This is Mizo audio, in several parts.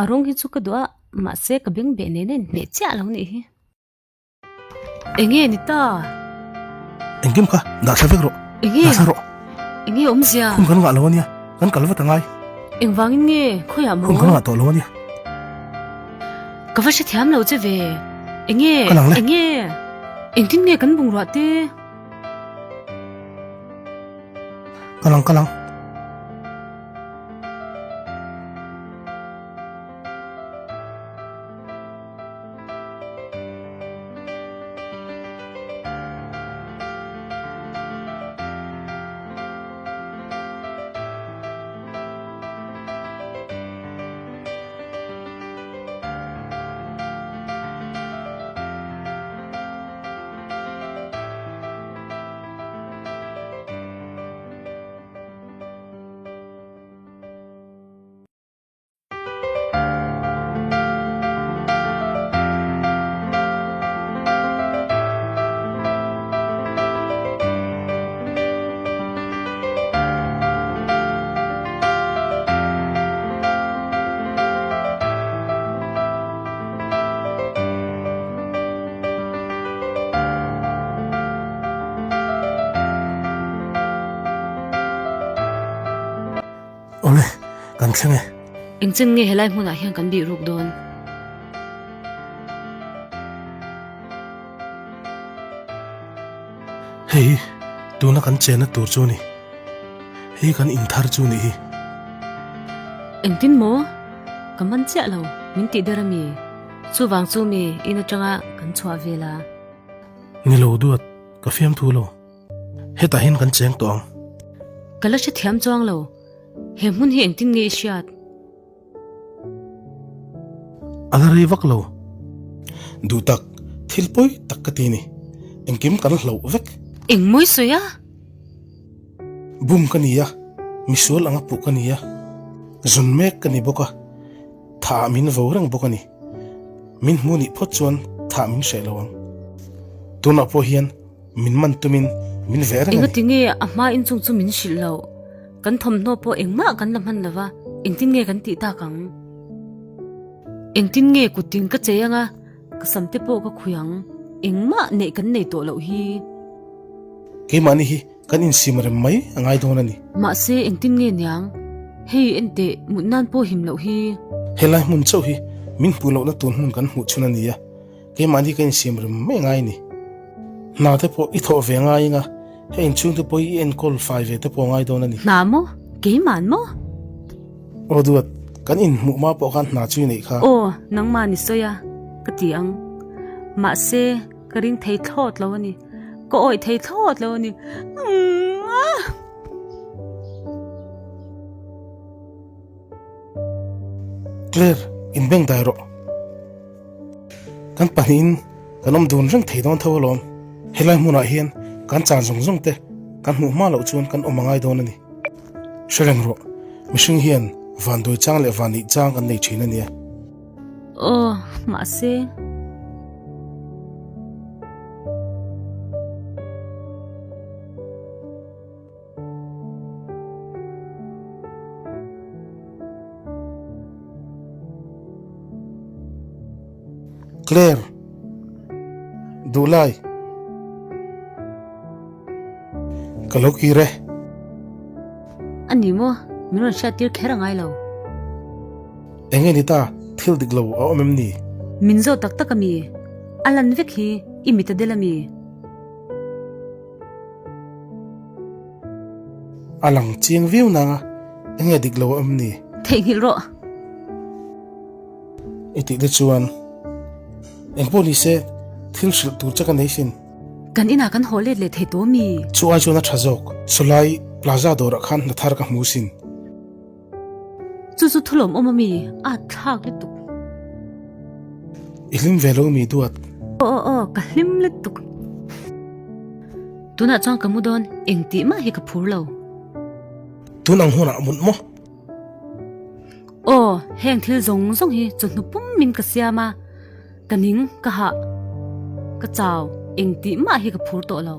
A rawng hi chu ka duh a, mahse ka beng beh nen a inhmeh chiah lo nih hi. Enge ni ta? Engkim kha dah thla vek rawh. Enge? Dah thla rawh. Enge awmzia? Hun kan ngah lo ania, kan kal vat angai. Engvangin nge khawiah maw? Hun kan ngah tawh lo ania. Ka va hrethiam lo che ve. Enge? Ka lang le. Enge? Engtin nge kan bungrua te? Ka lang ka lang. Awle, kan thleng e. Engchen nge helai hmunah hian kan bih ruk dawn? Hei hi tuna kan chenna tur chu a ni. Hei kan in thar chu nih hi. Engtin maw? Ka man chiah lo, min tih der a mi? Chuvang chu mi in atanga kan chhuah vel a. Ni lo duat, ka fiamthu lo. Hetah hian kan cheng tawh ang. Ka la hrethiam chuang lo. He hmun hi engtin nge i hriat? A la rei vak lo. Duh tak, thil pawi tak ka ti ni. Engkim kan hloh vek. Eng mawi sawi a? Bum ka ni a, misual anga puh ka ni a, zun mek ka ni bawk a, thah min vo reng bawk a ni. Min hmu nih phawt chuan thah min hreh lo ang. Tunah pawh hian Min man tumin min veh reng a ni. Engati nge a hma inchung chu min hrilh loh? Kan thawmhnaw pawh engmah kan la hman lo va, engtin nge kan tih tak ang? Engtin nge kuttin ka chei anga ka samte pawh ka khui ang? Engmah neih kan nei tawh loh hi. Keimahni hi kan insim rem mai a ngai dawn a ni. Mahse engtin nge niang? Hei enteh mut nan pawh him loh hi. Helai hmun chauh hi min hmuh lohna tur hmun kan hmuh chhun a ni a. Keimahni ka insiam rem mai ngai ni. Hna te pawh i thawh ve ngai anga, hei inchhung te pawh i enkawl fai ve te pawh ngai dawn a ni. Hna maw? Keiman maw? Aw duat, kan inhmuh hma pawh khan hna chu i neih kha. Aw, nangmah ni sawi a, ka ti ang. Mahse, ka ring thei thlawt lo a ni. Ka awih thei thlawt lo a ni. Umm. Claire, inbeng dai rawh. Kan pahnihin kan awm dun reng thei dawn tho alawm. Helai hmunah hian kan chan zawng zawng te kan hmuh hma loh chuan kan awm a ngai dawn a ni. Hre reng rawh, mihring hian vanduai chang leh vanneih chang kan nei thin a nia. Aw, mahse. Claire, Duhlai, ka lo kir e. A ni maw? Min rawn hriat tir kher a ngai lo. Eng nge ni ta? Thil dik lo a awm em ni? Min zawh tak tak a mi? A lan vek hi i mit a del a mi? A lang chiang viau nang a, enge dik lo a awm ni? Theihnghilh rawh. I tih te chuan engpawh ni se thil hrilh tur che ka nei sin. Kan inah kan haw let leh thei tawh mi? Chu ai chuan a tha zawk. Sawlai Plaza dawrah khan hna thar ka hmu sin. Chu chu thulawm awm a mi? A thlak lutuk. I hlim ve lo mi duat? Aw aw aw ka hlim lutuk. Tunah chuan ka mu dawn eng tih mah hi ka phur lo. Tun ang hunah mut maw? Aw heng thil zawng zawng hi chawhnu pum min ka siam a, ka ning ka hah ka chau eng tih mah hi ka phur tawh lo.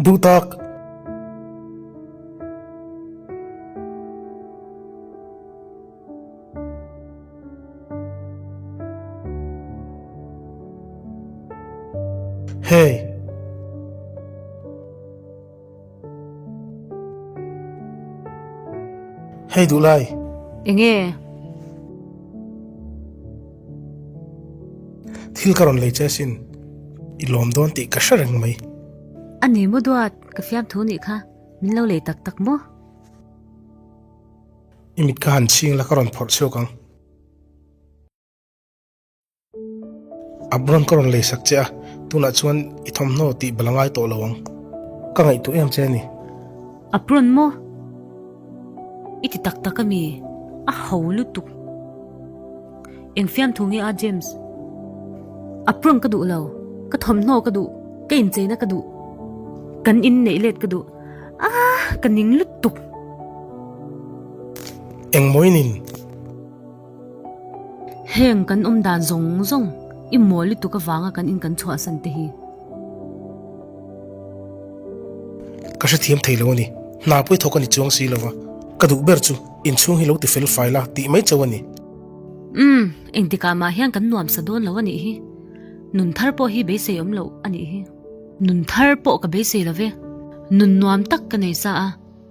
Duh tak. Hei duhlai. Enge? Thil ka rawn lei che asin. I lawm dawn tih ka hre reng mai. A ni maw duat, ka fiamthu nih kha. Min lo lei tak tak maw? I mit ka han chhing la ka rawn phawrh chhuak ang. Apron ka rawn lei sak che a, tunah chuan i thawmhnaw tih bal a ngai tawh lo ang. Ka ngaihtuah em che a ni. Apron maw? I ti tak tak a mi? A ho lutuk. Eng fiamthu nge a James? Apron ka duh lo. Ka thawmhnaw ka duh. Ka incheina ka duh. Kan inneih let ka duh. Ah, ka ning lutuk. Eng mawinin? Heng kan awm dan zawng zawng i mawl lutuk avanga kan in kan chhuahsan te hi. Ka hrethiam thei lo a ni. Hna pawh i thawk a ni chuang si lova. Ka duh ber chu inchhung hi lo ti fel fai la tih mai chauh a ni. Umm, engtikah mah hian kan nuamsa dawn lo a nih hi. Nun thar pawh hi beisei awm loh a nih hi. Nun thar pawh ka beisei lo ve. Nun nuam tak ka nei sa a.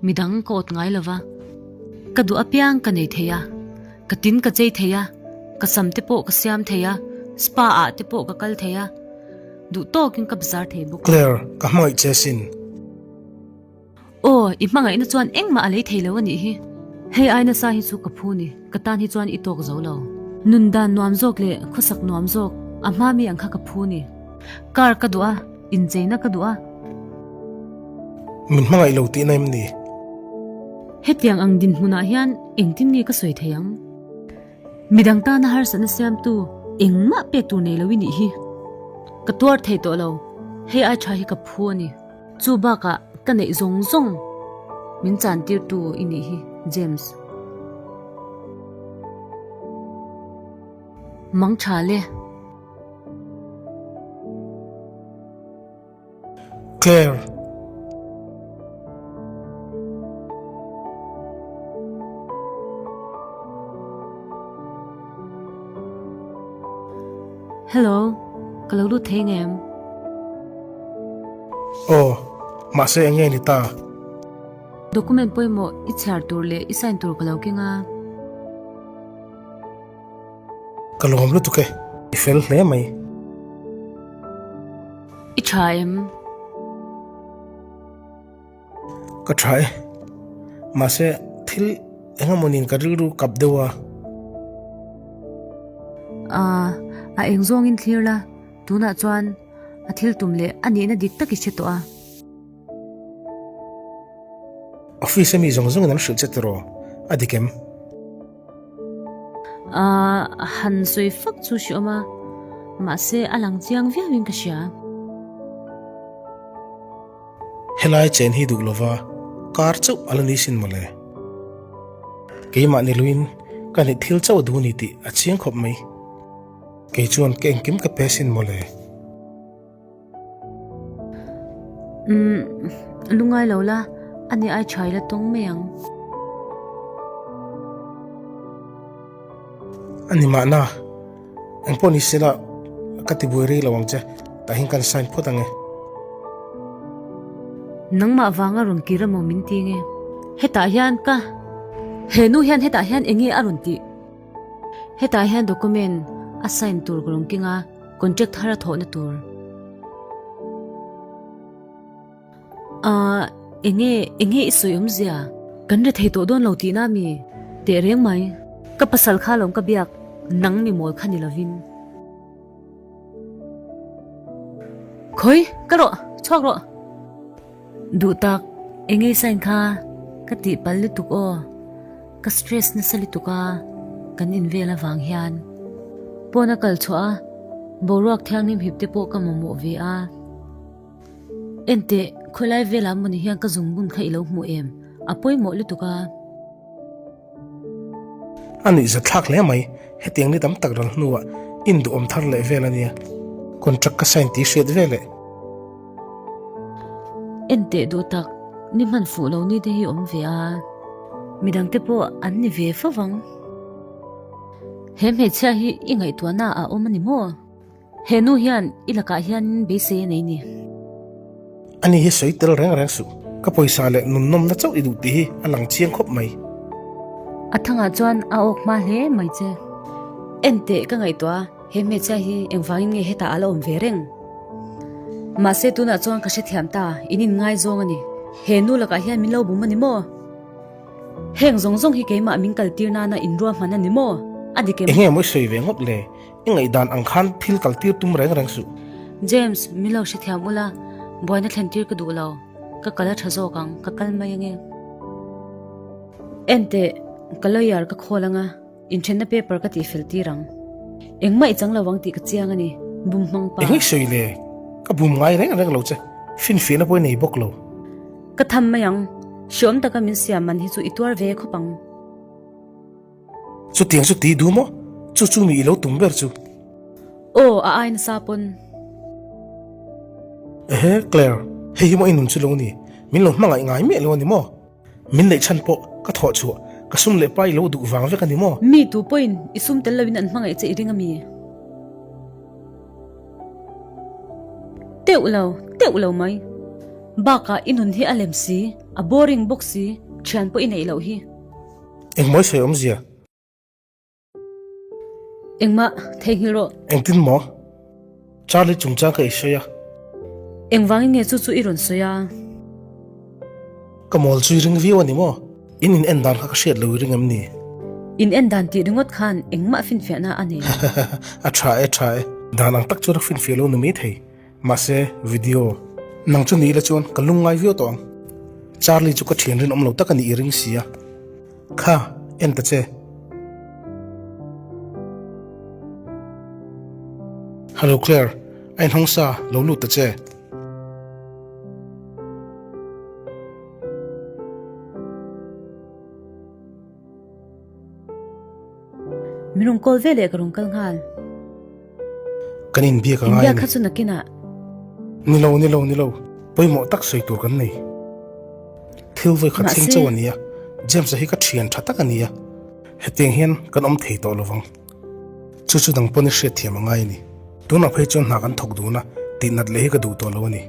Midang ka awt ngai lova, ka duh apiang ka nei thei a, ka tin ka chei thei a, ka sam te pawh ka siam thei a, spa ah te pawh ka kal thei a, duh tawkin ka bazar thei bawk a. Claire, ka hmangaih che sin. Aw, i hmangaihna chuan engmah a lei thei lo a nih hi. Hei ai nasa hi chu ka phu ni, ka tan hi chuan i tawk zo lo. Nun dan nuam zawk leh khawsak nuam zawk, a hma mi ang kha ka phu ni. Car ka duh a, incheina ka duh a. Min hmangaih lo tihna em ni? Hetiang ang dinhmunah hian engtin nge ka sawi thei ang? Midang tana harsatna siamtu engmah pek tur nei lo i nih hi. Ka tuar thei tawh lo, hei ai tha hi ka phu a ni. Chu bakah ka neih zawng zawng min chantirtu i nih hi, James. Mang tha le. Claire. Hello, ka lo lut thei ngem? Aw, mahse eng nge ni ta? Document pawimawh i chhiar tur leh i sign tur ka lo keng a. Ka lawm lutuk e, i fel hle mai. I tha em? Ka tha e. Mahse, thil eng emaw nin ka rilru kap deuh a. Aaa, a eng zawngin thlir la, tunah chuan a thil tum leh a nihna dik tak i hre tawh a. Office a mi zawng zawngin an hrilh che tiraw? A dik em? Aaa, han sawi fak chu hre awm a, mahse a lang chiang viauin ka hria. Helai chen hi duh lova kar chauh a la ni sin mawle. Keimah ni luin ka nih thil chauh a duh ni tih a chiang khawp mai. Kei chuan ka engkim ka pe sin mawle. Umm, lungai lo la, a ni ai tha ila tawng mai ang. A ni mahna, engpawh ni sela ka ti buai rei lo ang che, tah hian kan sign phawt ang e. Nangmah vanga rawn kir emaw min ti nge? Hetah hian ka, he nu hian hetah hian eng nge a rawn tih? Hetah hian document a sign tur ka rawn keng a, contract thar a thawhna tur. Aaa, enge, enge i sawi awmzia? Kan re thei tawh dawn lo tihna mi? Teh reng mai. Ka pasal kha lawm ka biak, nang mi mawl kha ni lovin. Khawi, ka rawh, chhuak rawh. Duh tak, enge i sign kha ka tih palh lutuk aw, ka stress nasa lutuk a, kan in vel avang hian. Pawn a kal chhuah a, boruak thianghlim hip te pawh ka mamawh ve a. Enteh, khawilai velah mawni hian ka zungbun kha i lo hmu em? A pawimawh lutuk a. A nuihzat thlak hle mai, hetiang ni tam tak ral hnuah induhawm thar leh vel a nia. Contract ka sign tih hriat vel eh. Enteh duh tak, ni hman fuh lo ni te hi awm ve a. Midang te pawh an ni ve fo vang. He hmeichhia hi i ngaihtuahna ah a awm a ni maw? He nu hian i lakah hian beisei a nei ni. Ani hi sawi tel reng reng suh. Ka pawisa leh nunnawmna chauh i duh tih hi a lang chiang khawp mai. A thangah chuan a awk hma hle mai che. Enteh ka ngaihtuah a, he hmeichhia hi engvangin nge hetah a la awm ve reng? Mahse tunah chuan ka hrethiam ta, in inngaizawng a ni. He nu lakah hian min lo bum a ni maw? Heng zawng zawng hi keimah min kaltir nana inruahman a ni maw? A dik em? Enge maw i sawi ve ngawt le? I ngaihdan ang khan thil kaltir tum reng reng suh. James, min lo hrethiam ula, buaina thlen tir ka duh lo. Ka kal a tha zawk ang, ka kal mai ange. Enteh, ka lawyer ka call anga, inthenna paper ka tihfel tir ang. Engmah i chang lo ang tih ka chiang a ni, bum hmang pa. Enge i sawi le? Ka bum ngai reng reng lo che, finfiahna pawh i nei bawk lo. Ka tham mai ang, hreawm taka min siam man hi chu i tuar ve khawp ang. Chutiang chu ti duh maw? Chu chu mi i lo tum ber chu. Aw, a ai nasa pawn. Ehe, Claire, hei hi maw i nun chu lo ni? Min lo hmangaih ngai miah lo a ni maw? Min neih chhan pawh ka thawh chhuah, ka sum leh pa i lo duh vang vek a ni maw? Mi tu pawhin i sum tel loin an hmangaih che i ring a mi? Teuh lo, teuh lo mai. Bakah i nun hi a lem si, a boring bawk si, thian pawh i neih loh hi. Engmaw i sawi awmzia? Engmah, theihnghilh rawh. Engtin maw? Charlie chungchang ka i sawi a. Engvangin nge chu chu i rawn sawi a? Ka mawl chu i ring viau a ni maw? In in en dan kha ka hriat lo i ring em ni? In en dan tih ringawt khan engmah finfiahna a nei lo. A tha e, tha e. Dan ang tak chuan a finfiah lo ni mai thei. Mahse, video nang chu ni ila chuan ka lungngai viau tawh ang. Charlie chu ka thian rinawm lo tak a nih i ring si a. Kha, en ta che. Hello Claire, a inhawng sa, lo lut ta che. Min rawn call ve leh ka rawn kal nghal. Kan inbiak a ngai a ni. Inbiak kha chu nakinah. Ni lo, ni lo, ni lo. Pawimawh tak sawi tur kan nei. Thil vawi khat thleng chauh a ni a, James-a hi ka thian tha tak a ni a. Hetiang hian kan awm thei tawh lovang. Chu chu dang pawn i hriat thiam a ngai a ni. Tunah phei chuan hna kan thawk dun a, tih nat leh hi ka duh tawh lo a ni.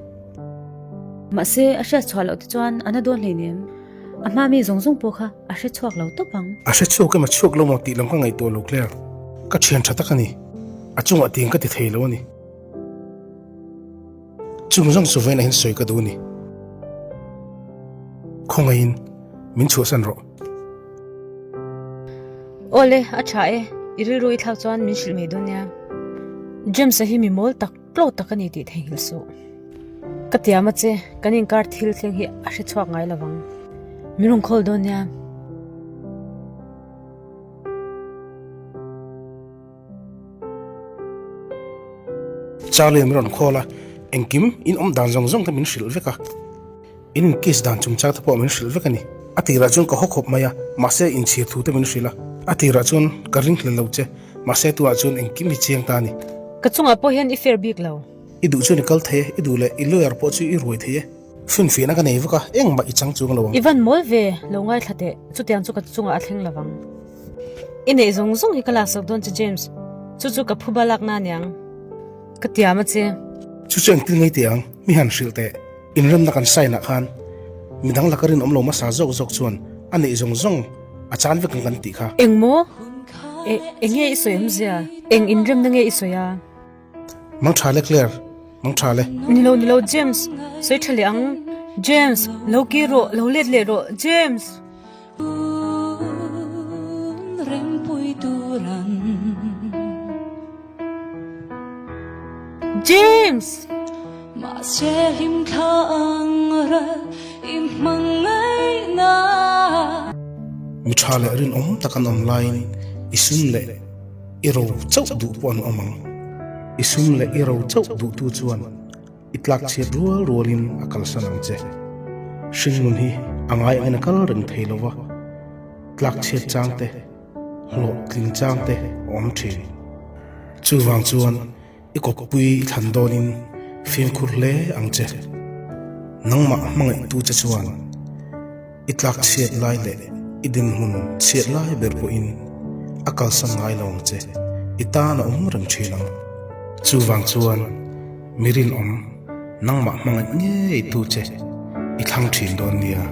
Mahse, a hriat chhuah loh te chuan a na dawn hleinem. A hma mi zawng zawng pawh kha a hre chhuak lo tawp ang. A hre chhuak em a chhuak lo maw tih lam ka ngaihtuah lo Claire. Ka thian tha tak a ni. A chungah tiang ka ti thei lo a ni. Chung zawng chu vawiinah hian sawi ka duh a ni. Khawngaihin min chhuahsan rawh. Awle, a tha e. I rilru i thlak chuan min hrilh mai dawn nia. James-a hi mi mawl tak, tlo tak a ni tih theihnghilh suh. Ka tiam a che, kan inkar thil thleng hi a hre chhuak ngai lovang. Min rawn call dawn nia. Charlie min rawn call a, engkim in awm dan zawng zawng te min hrilh vek a. In in kiss dan chungchang te pawh min hrilh vek a ni. A tirah chuan ka haw khawp mai a, mahse inchhir thu te min hrilh a. A tirah chuan ka ringhlel lo che, mahse tunah chuan engkim hi chiang ta a ni. Ka chungah pawh hian i fair bik lo. I duh chuan i kal thei e, i duh leh i lawyer pawh chu i ruai thei e. Finfiahna ka nei vek a, engmah i chang chuang lo ang. I van mawl ve, lo ngaithla teh, chutiang chu ka chungah a thleng lo vang. I neih zawng zawng hi ka laksak dawn che James, chu chu ka phuba lakna aniang. Ka tiam a che. Chu chu engtin ngei teh ang, mi han hrilh teh. Inremna kan sign ah khan midang laka rinawm lo hmasa zawk zawk chuan a neih zawng zawng a chan vek ang kan tih kha. Eng maw? E, enge i sawi awmzia? Eng inremna nge i sawi a? Mang tha le Claire, mang tha le. Ni lo, ni lo James, sawi tha leh ang. James, lo kir rawh, lo let leh rawh, James! James! Mi tha leh rinawm tak an awm laiin i sum leh i ro chauh duh pawh an awm ang. I sum leh i ro chauh duhtu chuan i tlak chhiat rual rualin a kalsan ang che. Hringnun hi a ngai angin a kal reng thei lo va, tlak chhiat chang te, hlawhtling chang te a awm thin. Chuvang chuan i kawppui i thlan dawnin fimkhur hle ang che. Nangmah hmangaihtu che chuan I tlak chhiat lai leh i dinhmun chhiat lai ber pawhin a kalsan ngai lo ang che, i tan a awm reng thin ang. Chuvang chuan mi rinawm nangmah hmangaih ngei tu che i thlang thin dawn nia.